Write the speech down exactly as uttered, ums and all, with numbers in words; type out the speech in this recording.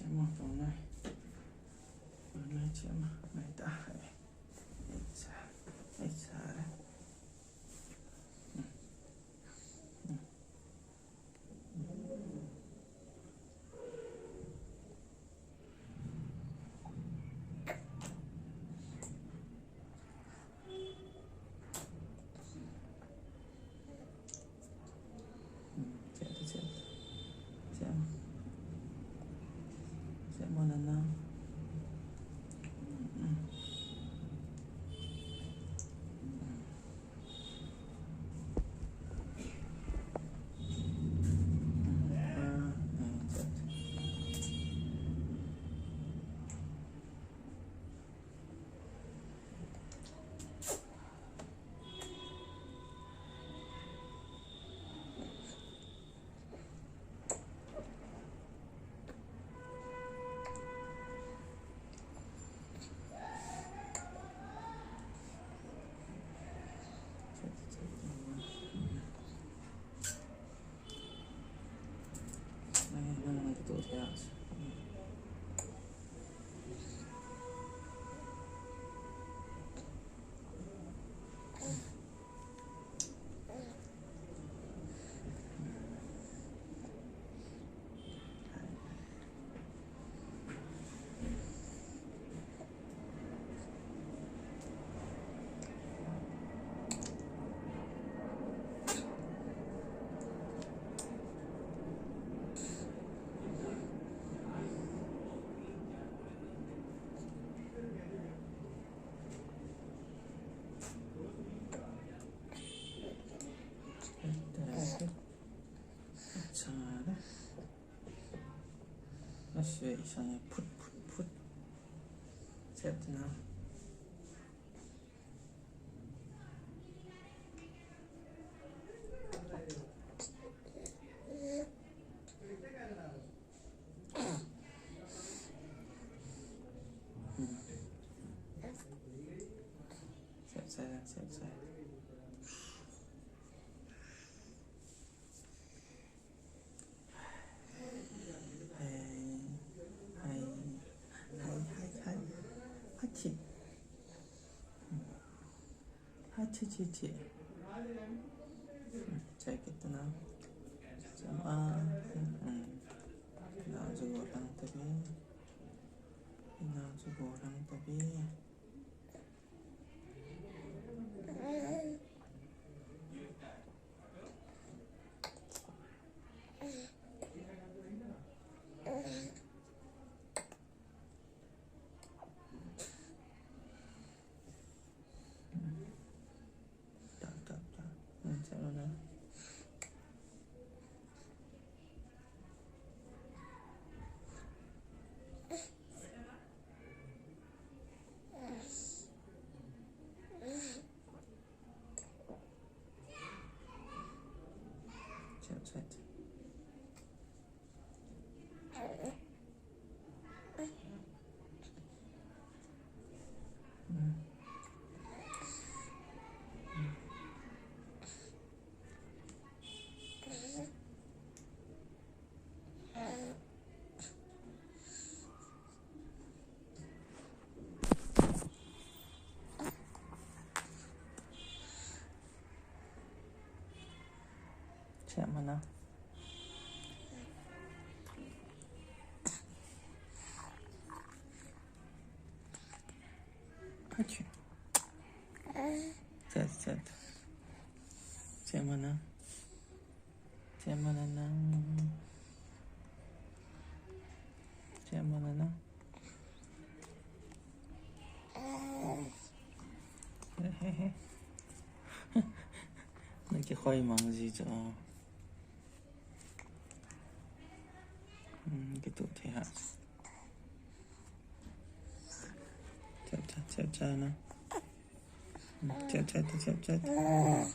Chema tong nai. Tong nai chema. Nai ta. Ei. Ei sa. Ei sa. Put, put, put. Set now. Set side, set side. Hai, hai, hai, hai, hai. Hachi. Hachi, chi, chi. Check it now. Jam, ah, hmm. Now you go down to me. Now you go down to me. Siap mana? Aduh. Siap, siap. Siap mana? Siap mana nang? Siap mana nang? Nang kikhoi mang ji chu. Hmm, kituh thei ha. Cha, cha, cha, cha na. Cha, cha, cha, cha, cha. Ah.